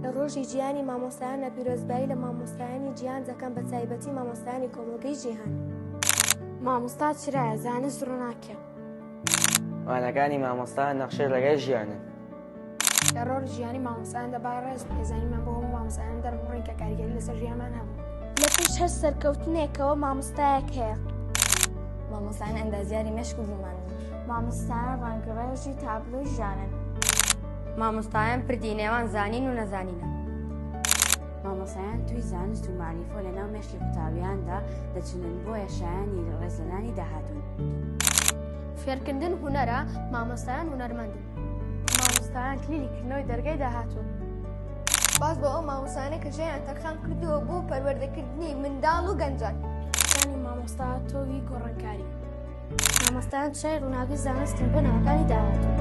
لە ڕۆژی جیهانی مامۆستایانە پیرۆزبایی لە مامۆستایانی جیهان دەکەم بە تایبەتی مامۆستایانی کۆمەڵگەی جیهان. مامۆستا چرایە، زانست ڕووناکیە. وانەکانی مامۆستا نەخشەی ڕێگای ژیانن. لە ڕۆژی جیهانی مامۆستایان دەبا ڕێز و پێزانینمان بۆ هەموو مامۆستایان دەرببڕین کە کاریگەری لەسەر ژیانمان هەبوو. لە پشت هەر سەرکەوتنێکەوە مامۆستایەک هەیە. مامۆستایان ئەندازیاری مێشک و دڵمانن. مامۆستایان ڕەنگڕێژی تابلۆی ژیانن. مامۆستایان پردی نێوان زانین و نەزانینە. مامۆستایان توی زانست و مەعریفە لە ناو مێشکی قوتابیاندا دەچنن، بۆیە شایانی ڕێزلێنانی داهاتوون. فێرکردن هونەرە، مامۆستایان هونەرمەندن. مامۆستایان کلیلی کردنەوەی دەرگای داهاتوون. سوپاس بۆ ئەو مامۆستایانە کە ژیانیان تەرخان کردووە بۆ پەروەردەکردنی منداڵ و گەنجان. ژیانی مامۆستا تۆوی گۆڕانکاری. مامۆستایان چرای ڕووناکی زانستن بۆ نەوەکانی داهاتوو.